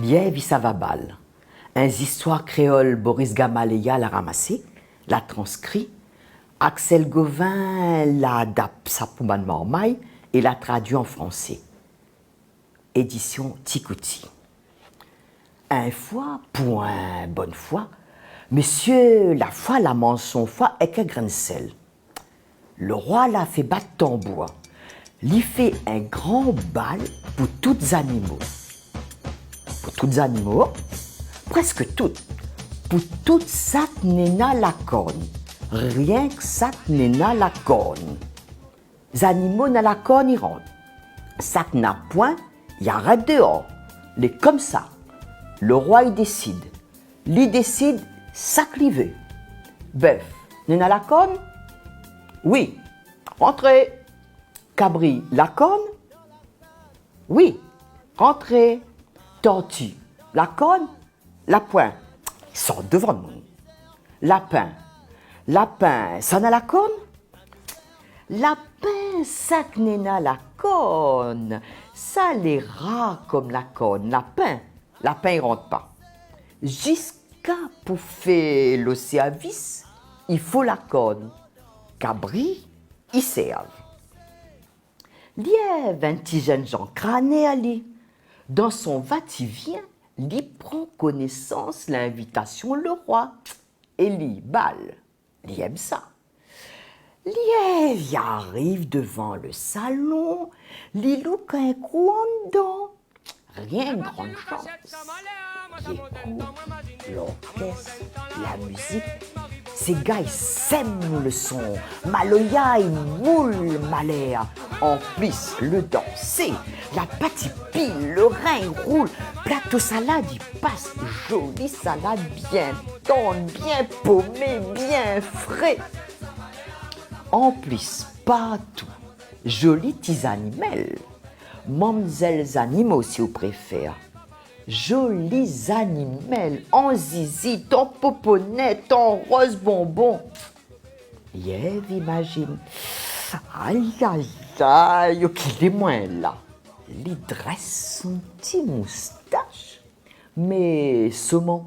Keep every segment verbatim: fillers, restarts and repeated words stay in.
Lièv i sava bal. In zistoir kréol Boris Gamaleya la ramasé, la transkri, Axel Gauvin la adapt sa pou bann marmay é la tradui an fransé. Édision Tikouti. In foi, pou in bone foi, mésié Lafoi la manz son foi èk in grin sèl. Lo roi la fé bat tanbour. Li fé in gran bal pou tout zanimo. Pou tout zanimo, prèsk tout. Pou tout sak néna la korn. Rienk sak néna la korn. Zanimo na la korn i rant. Sak na poin, i arèt déor. Lé komsa. Lo roi i désid. Li désid sak li vé. Bèf, néna la korn ? Oui. Rantré. Kabri, la korn ? Oui. Rantré. Torti, la korn ? Lapoin, sort dovan moun. Lapin. Lapin, sa na la korn ? Lapin, sak néna la korn. Sa lé rar kom la korn. Lapin. Lapin i rant pa. Ziska pou fé lo sèrvis, i fo la korn. Kabri i sèrv. Lièv, in ti jenn jan kranèr li. Dan son vativien, li pran konésans linvitasion lo roi. É li, bal, li èm sa. Lièv i ariv dovan lo salon, li louk in kou andan. Rienk grann shans. Li ékout lorkès, la mizik, sé gars i sèm lo son, maloya i moul malèr. Anplis, lo dansé, la pati pil, lo ring roul, plato salad i pas, zoli salad bien tann, bien pomé, bien fré. Anplis, partou, zoli ti zanimèl, mamzèl zanimo si ou préfèr. Zoli zanimèl, an zizit, an poponèt, an roz bonbon. Lièv i imazine. Ay, ay, ay, oké, lé moin la. Li drès son ti moustash. Mé soman,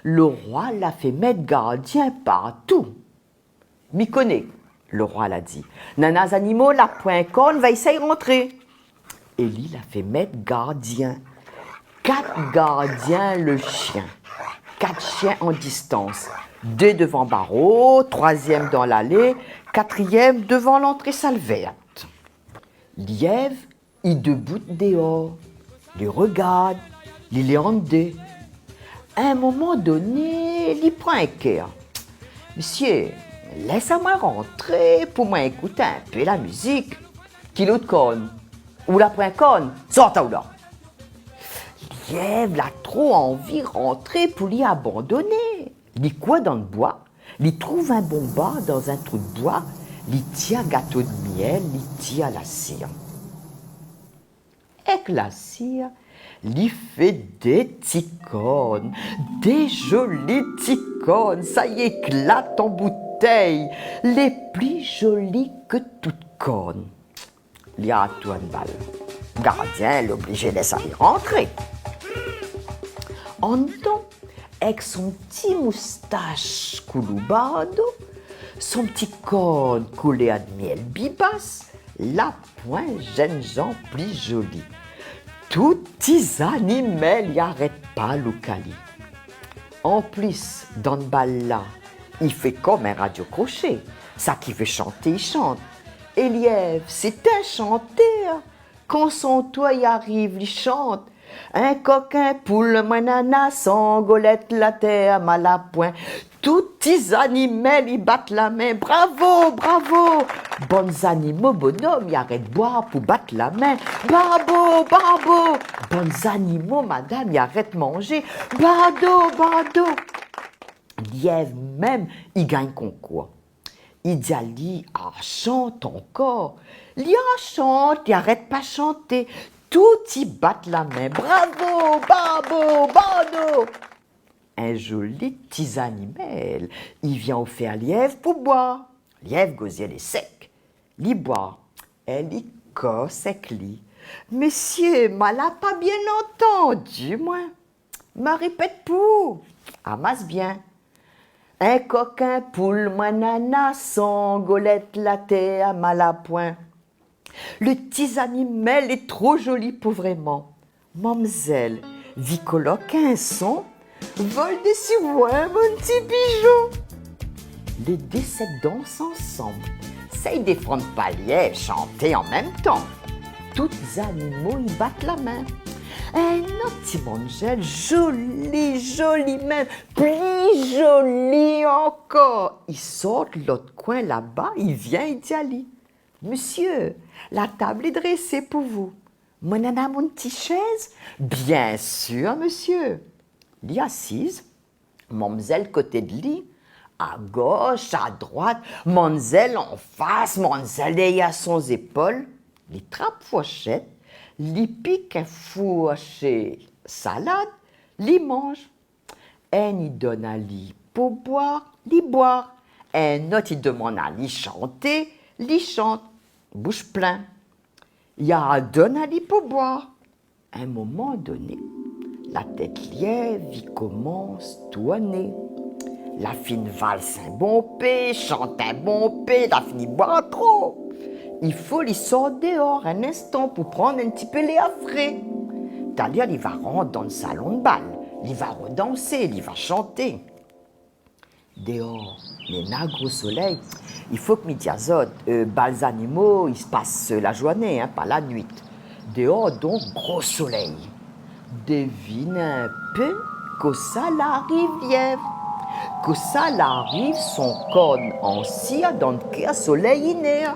lo roi la fé mèt gardien partou. Mi koné, lo roi la di. Nana zanimo la poin korn va éséy rantré. É li la fé mèt gardien. Kat gardien lo shien. Kat shien an distans. Dé dovan baro, troizièm dan lalé, katrièm dovan lantré sal vèrt. Lièv i dobout déor, li rogard, li lé an dé. In moman doné, li pran in kèr. Mésié, lès amoin rantré pou moin ékout in pé la mizik. Ki lot korn ? Ou la poin korn, sort aou la. Lièv la tro anvi rantré pou li abandoné. Li kour dan boi, li trouv in bonbar dan in trou d'boi, li tir gato d'mièl, li tir la sir. Èk la sir, li fé dé ti korn, dé zoli ti korn, sa i éklat an boutèy, lé pli zoli ke tout korn. Li artourn bal. Gardien lé oblizé lès ali rantré. Andan, èk son ti moustash koulour bardo, son ti korn koulèr d'mièl bibas, la poin jenn jan pli zoli. Tout ti zanimèl i arèt pa louk ali. Anplis, dan bal la, i fé kom in radio kroshé, sak i vé shanté, i shant. É lièv, sé in shantèr, kan son tour i ariv, li shant. In kok, in poul, moin nana, sangolèt, la tèr, ma la poin. Tout ti zanimèl i bat la min, bravo, bravo. Bann zanimo bonom i arèt boir pou bat la min, bravo, bravo. Bann zanimo madam i arèt manzé, bardo, bardo. Lièv mèm i gingn konkour. I di ali a shant ankor. Li a shant, li arèt pa shanté. Tout i bat la min, bravo, barbo, bardo. In zoli ti zanimèl i vien ofèr lièv pou boir. Lièv gozié lé sèk. Li boir, é li kor sèk li. Mésyé, ma la pa bien antandi, moin. Ma répèt pou ou, amas bien. In kok, in poul, moin nana, san golèt, la tèr, ma la poin. Le ti zanimèl lé tro zoli pou vréman. Mamzèl, vi kolok in son, vol dési moin, mon ti pijon. Lé dé sèt dans ansanm, sèy défann pa lièv, shanté an mèm tan. Tout zanimo i bat la min. In ot ti manzèl, zoli, zoli mèm, pli zoli ankor, i sort lot koin laba, i vien, i di ali : « Mésyé, la tab lé drésé pou vou. Moin nana mon ti shèz ? » « Bien sir, mésyé. » Li asiz, mamzèl koté d'li, a gosh, a droit, mamzèl an fas, mamzèl dèryèr son zépol. Li trap fourshèt, li pik in fourshé salad, li manz. Inn i donn ali pou boir, li boir. In ot i domann ali shanté, li shant, boush plin. I a donn ali pou boir. In moman doné, la tèt lièv i komans tourné. La fine vals in bonpé, shant in bonpé, la fini boir tro. I fo li sort déor in instan pou prann in ti pé lèr fré. Talèr li va rant dan salon d'bal, li va rodansé, li va shanté. Déor néna gro solèy. I fo ke mi di azot, euh, bal zanimo i pas la zourné, hein, pa la nuit. Déor donk gro solèy. Devine in pé kosa la ariv lièv. Kosa la ariv son korn an sir dan kèr solèy i nèr.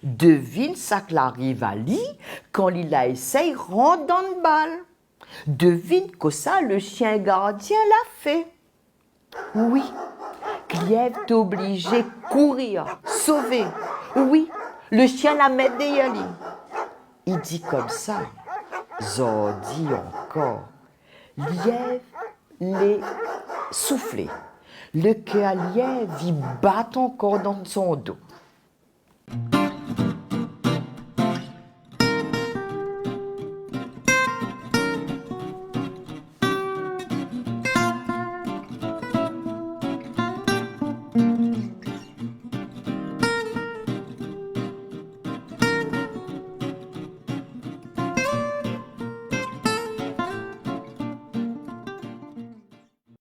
Devine sak la ariv ali kan li la éséy rant dan bal. Devine kosa le shien gardien la fé. Oui, lièv té oblizé kourir, sové. Oui, le shien la mèt dèryèr li. I di komsa, zordi ankor, lièv lé souflé. Le kèr lièv i bat ankor dan son do.